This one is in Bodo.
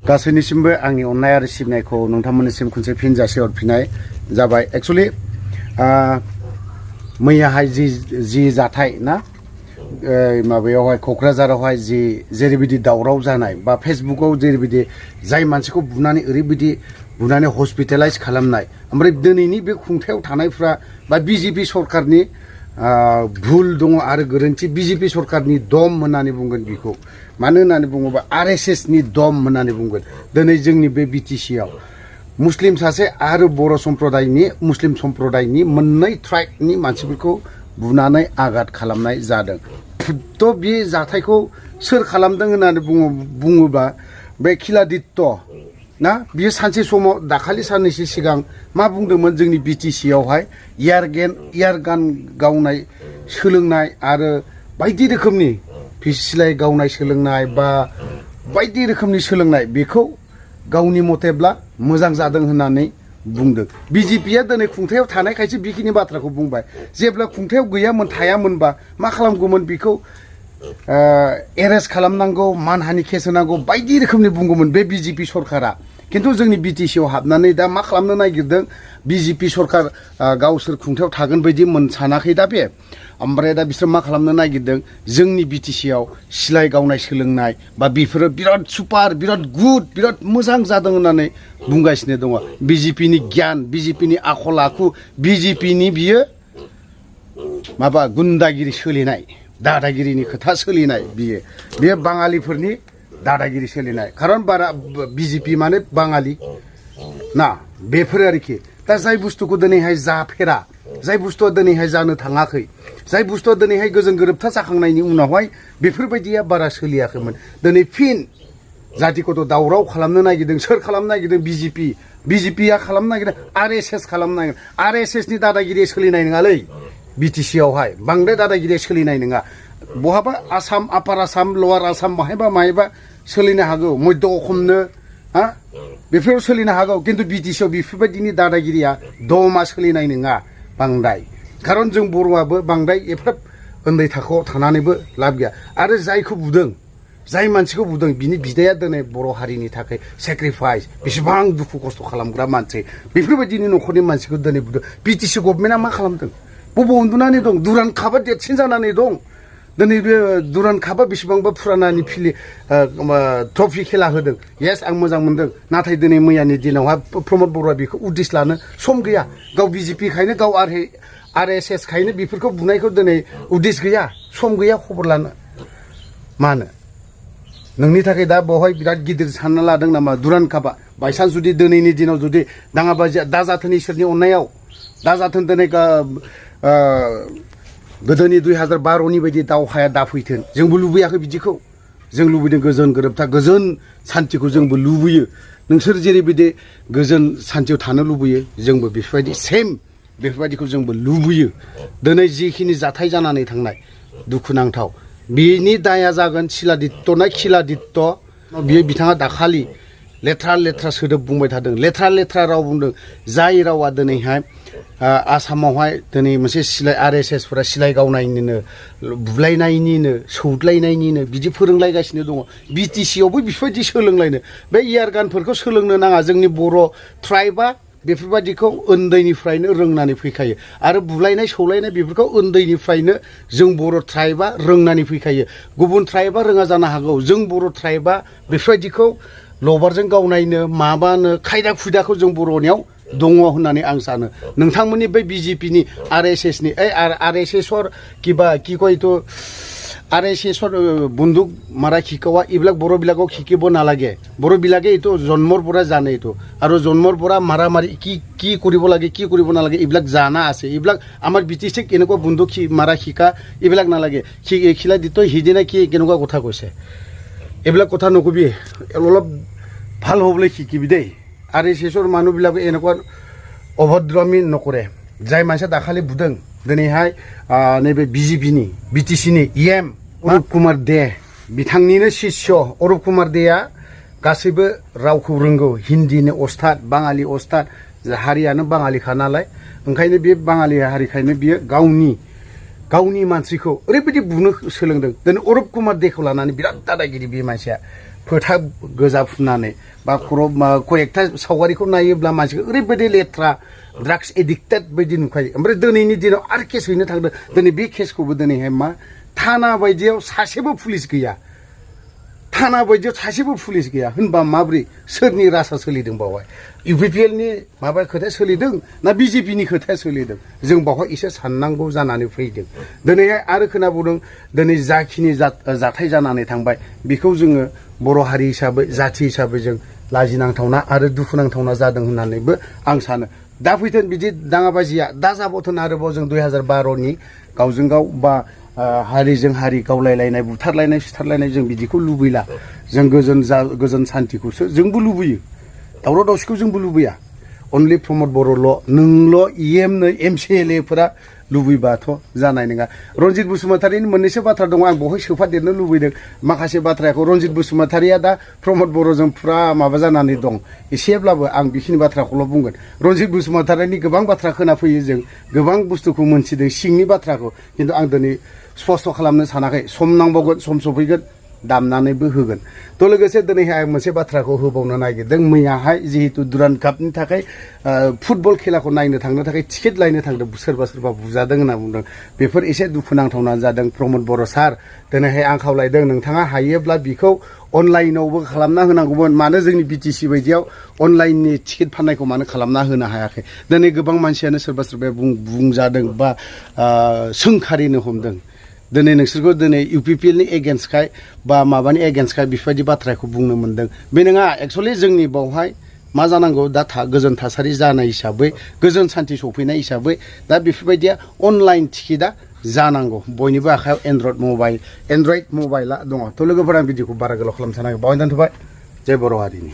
गासैनिसिमबो आंनि अननाय आरो सिबिनायखौ नोंथांमोननिसिम खनसे फिन जासिहरफिननाय जाबाय। एक्चुअली मैयाहाय जि जाथाय ना माबायावहाय क'क्राझारावहाय जेरैबायदि दावराव जानाय बा फेसबुकाव जेरैबायदि जाय मानसिखौ बुनानै ओरैबायदि बुनानै हस्पिटेलाइज खालामनाय, ओमफ्राय दिनैनि बे खुंथायाव थानायफ्रा बा बिजेपि सरकारनि भुल दङ आरो गोरोन्थि, बिजेपि सरकारनि दम होननानै बुंगोन बेखौ। मानो होननानै बुङोबा आरएसएसनि दम होननानै बुंगोन। दिनै जोंनि बे बिटिसिआव मुस्लिम सासे आरो बर' मुस्लिम सम्प्रदायनि मोननै ट्राइबनि मानसिफोरखौ बुनानै आघात खालामनाय जादों। थ' बे जाथायखौ सोर खालामदों होननानै बुङोबा बे खिलादित्य ना, बियो सानसे समाव दाखालि साननैसो सिगां मा बुंदोंमोन, जोंनि बिटिसिआवहाय इयार गान गावनाय सोलोंनाय आरो बायदि रोखोमनि सिलाइ गावनाय सोलोंनाय बा बायदि रोखोमनि सोलोंनाय, बेखौ गावनि मथेब्ला मोजां जादों होननानै बुंदों। बिजेपिया दिनै खुंथायाव थानायखायसो बेखिनि बाथ्राखौ बुंबाय। जेब्ला खुंथायाव गैयामोन थायामोनबा मा खालामगौमोन, बेखौ एरेस्ट खालामनांगौ, मानहानि केस होनांगौ, बायदि रोखोमनि बुंगौमोन बे बिजेपि सरकारा। खिन्थु जोंनि बिटिसिआव हाबनानै दा मा खालामनो नागिरदों, बिजेपि सरकार गावसोर खुंथायाव थागोन बायदि सानाखै दा बे। ओमफ्राय दा बिसोर मा खालामनो नागिरदों, जोंनि बिटिसिआव सिलाइ गावनाय सोलोंनाय बा बेफोरो बिराद सुपार, बिराद गुड, बिराद मोजां जादों होननानै बुंगासिनो दङ। बिजेपिनि गियान, बिजेपिनि आखल आखु, बिजेपिनि बियो माबा गुन्दागिरि सोलिनाय, दादागिरिनि खोथा सोलिनाय, बियो बाङालिफोरनि दादागिरि सोलिनाय। खारन बारा बिजेपि माने बाङालि ना, बेफोर आरोखि। दा जाय बुस्थुखौ दिनैहाय जाफेरा, जाय बुस्थुआ दिनैहाय जानो थाङाखै, जाय बुस्थुआ दिनैहाय गोजोन गोरोबथा जाखांनायनि उनावहाय बेफोरबायदिया बारा सोलियाखैमोन। दिनै फिन जातिखौथ' दावराव खालामनो नागिरदों। सोर खालामनो नागिरदों? बिजेपिया खालामनो नागिरदों, आरएसएस खालामनो नागिरदों। आरएसएसनि दादागिरिया सोलिनाय नङालै बिटिसिआवहाय, बांद्राय दादागिरिया सोलिनाय नङा। बहाबा आसाम, आपार आसाम, लवार आसाम, माहायबा सोलिनो हागौ, मध्य अखमनो बेफोराव सोलिनो हागौ। खिन्थु बिटिसिआव बेफोरबायदिनि दादागिरिया दमा सोलिनाय नङा बांद्राय। खारन जों बर'आबो बांद्राय एफाब उन्दै थाखोआव थानानैबो लाब गैया। आरो जायखौ बुदों, जाय मानसिखौ बुदों, बिनि बिदाया दिनै बर' हारिनि थाखाय सेक्रिफाइस, बेसेबां दुखु खस्थ' खालामग्रा मानसि, बेफोरबायदिनि न'खरनि मानसिखौ दिनै बुदों। बिटिसि गभर्नमेन्टआ मा खालामदों? बबाव उन्दुनानै दं? दुरान कापआ देरसिन जानानै दं। दिनै बे दुरान कापआ बेसेबांबा फुरानानि ट्रफि खेला होदों। येस, आं मोजां मोनदों। नाथाय दिनै मैयानि दिनावहाय प्रमद बर'आ बेखौ उद्दिस लानो सम गैया। गाव बिजेपि खायनो, गाव आरएसएस खायनो बेफोरखौ बुनायखौ दिनै उद्दिस गैया, सम गैया खबर लानो। मानो? नोंनि थाखाय दा बेवहाय बिराद गिदिर सानना लादों नामा दुरान कापआ? बायसान्स जुदि दिनैनि दिनाव जुदि दाङाबाजिया दाजाथों, इसोरनि अननायाव दाजाथों, दिनै गोदोनि 2012नि बायदि दावहाया दाफैथों। जोंबो लुबैयाखै बिदिखौ। जों लुबैदों गोजोन गोरोबथा, गोजोन सान्थिखौ जोंबो लुबैयो। नोंसोर जेरैबायदि गोजोन सान्थियाव थानो लुबैयो, जोंबो बेफोरबायदि सेम बेफोरबायदिखौ जोंबो लुबैयो। दिनै जिखिनि जाथाय जानानै थांनाय दुखुनांथाव, बेनि दाया जागोन खिलादित्य। बिथाङा दाखालि लेथ्रा सोदोब बुंबाय थादों, लेथ्रा राव बुंदों। जाय रावा दिनैहाय आसामावहाय दिनै मोनसे आरएसएसफोरा सिलाइ गावनायनिनो, बुलायनायनिनो, सौद्लायनायनिनो बिदि फोरोंलायगासिनो दङ। बिटिसिआवबो बेफोरबायदि सोलोंलायनो, बे इयार गानफोरखौ सोलोंनो नाङा। जोंनि बर' ट्राइबआ बेफोरबायदिखौ उन्दैनिफ्रायनो रोंनानै फैखायो। आरो बुलायनाय सौलायनाय बेफोरखौ उन्दैनिफ्रायनो जों बर' ट्राइबआ रोंनानै फैखायो। गुबुन ट्राइबआ रोङा जानो हागौ, जों बर' ट्राइबआ बेफोरबायदिखौ लबारजों गावनायनो माबानो खायदा खुदाखौ जों बर'नियाव दङ होननानै आं सानो। नोंथांमोननि बै बिजेपिनि आरएसएसनि आरएसएसर কি কয় তো আরএসএসর বন্দুক মাৰা শিকোৱা এইবিলাক বড়োবিলাকক শিকিব নালাগে। বড়োবিলাকে এইটো জন্মৰ পৰা জানে। এইটো আৰু জন্মৰ পৰা মাৰা মাৰি কি কৰিব লাগে, কি কৰিব নালাগে, এইবিলাক জানা আছে। এইবিলাক আমাৰ বিটিচিক এনেকুৱা বন্দুক মাৰা শিকা এইবিলাক নালাগে। খিলা দিত সিদিনা কেনেকুৱা কথা কৈছে, এইবিলাক কথা নকবি, অলপ ভাল হ'বলৈ শিকিবি দেই। আৰএসএসৰ মানুহবিলাকে এনেকুৱা অভদ্ৰামি নকৰে। जाय मानसिया दाखालि बुदों, दिनैहाय नैबे बिटिसिनि इएम अरुप कुमार दे, बिथांनिनो शिष्य अरुप कुमार देया गासैबो रावखौ रोंगौ। हिन्दीनि अस्ताद, बाङालि अस्ताद, हारियानो बाङालिखा नालाय, ओंखायनो बे बाङालि हारिखायनो बियो गावनि मानसिखौ ओरैबायदि बुनो सोलोंदों। दिनै अरुप कुमार देखौ लानानै बिराद दादागिरि बे मानसिया। फोथा गोजा फुननानै बा कयेकथा सावगारिखौ नायोब्ला मानसिखौ ओरैबायदि लेथ्रा ड्राग्स एडिक्टेड बायदि नुखायो ओमफ्राय दिनैनि दिनाव आरो केस हैनो थांदों दिनै बे केसखौबो दिनैहाय मा थाना बायदियाव सासेबो पुलिस गैया थाना बायदियाव सासेबो पुलिस गैया होनबा माब्रै सोरनि राजा सोलिदों बावहाय इउपिपिएल नि माबा खोथाया सोलिदों ना बिजेपि नि खोथाया सोलिदों जों बावहाय एसे साननांगौ जानानै फैदों दिनैहाय आरो खोनाबावदों दिनै जाखिनि जाथाय जानानै थांबाय बेखौ जोङो बर' हारि हिसाबै जाथि हिसाबै जों लाजिनांथावना आरो दुखुनांथावना जादों होननानैबो आं सानो दा फैथों बिदि दाङाबाजिया दा जाबावथों आरोबाव जों 2012 नि गावजों गाव बा हारिजों हारि गावलायलायनाय बुथारलायनाय सुथारलायनाय जों बिदिखौ लुबैला जों गोजोन सान्थिखौसो जोंबो लुबैयो दावराव दावसिखौ जोंबो लुबैया अनलि प्रमद बर'ल' नोंल' इएमनो एमसिएलए फोरा लुबैबाथ' जानाय नङा रनजित बसुमतारिनि मोननैसो बाथ्रा दङ आं बहाय सोफादेरनो लुबैदों माखासे बाथ्राखौ रनजित बसुमतारिया दा प्रमद बर'जों फुरा माबा जानानै दं एसेब्लाबो आं बेखिनि बाथ्राखौल' बुंगोन रनजित बसुमतारिनि गोबां बाथ्रा खोनाफैयो जों गोबां बुस्थुखौ मोनथिदों सिंनि बाथ्राखौ खिन्थु आं दिनै स्पष्ट खालामनो सानाखै सम नांबावगोन सम सफैगोन दामनानैबो होगोन तो लोगोसे दिनैहाय आं मोनसे बाथ्राखौ होबावनो नागिरदों मैयाहाय जिहेतु दुरान्ड कापनि थाखाय फुटबल खेलाखौ नायनो थांनो थाखाय टिकेट लायनो थांदों सोरबा बुजादों होनना बुंदों बेफोर एसे दुखुनांथावना जादों प्रमद बर' सार दिनैहाय आं खावलायदों नोंथाङा हायोब्ला बिखौ अनलाइनावबो खालामना होनांगौमोन मानो जोंनि बिटिसि बायदियाव अनलाइननि टिकेट फाननायखौ मानो खालामना होनो हायाखै दिनै गोबां मानसियानो सोरबा बुंजादों बा सोंखारिनो हमदों दिनै नोंसोरखौ दिनै इउपिपिएल नि एगेन्स्टखाय बा माबानि एगेन्स्टखाय बेफोरबायदि बाथ्राखौ बुंनो मोन्दों बे नङा एक्सुवेलि जोंनि बावहाय मा जानांगौ दा गोजोन थासारि जानाय हिसाबै गोजोन सान्थि सफैनाय हिसाबै दा बेफोरबायदिया अनलाइन टिकेटआ जानांगौ बयनिबो आखायाव एन्ड्रइड मबाइला दङ थ' लोगोफोरा आं भिडिअखौ बारा गोलाव खालामनो सानाखै बावहाय दोनथ'बाय जय बर' हारिनि